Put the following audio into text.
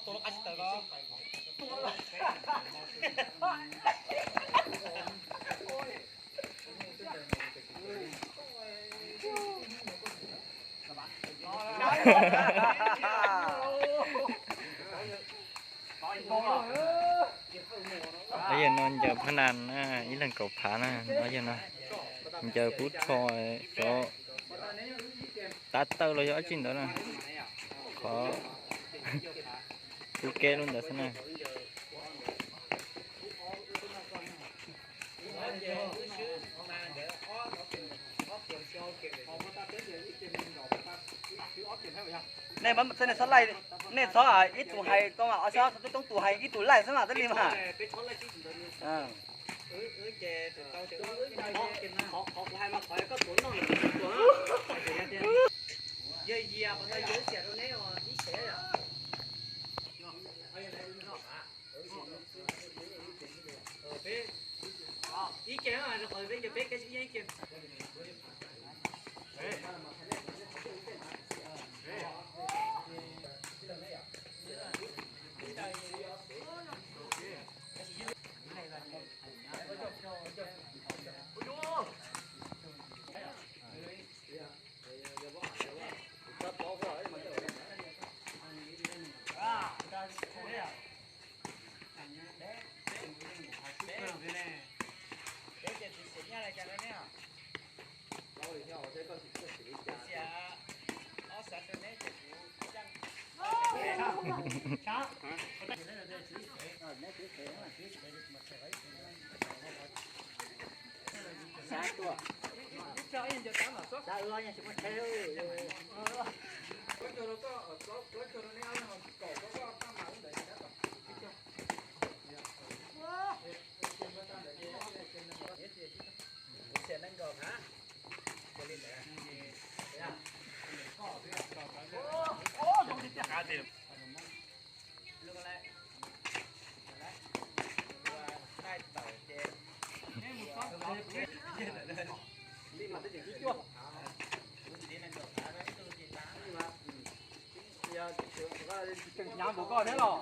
Los yog no ncaws phab nab na, ib leeg kaum phav na, los yog no ncaws pub rho xyov tav tawj los yog dab tsi ntawd na, qhov pub keb lub ntawd xwb na. Nej txhob laij, nej txhob ib tug hais tau ob sab, toob tug hais ib tug laij xwb mas twb li mas. Hnyav npaum koj thiab los.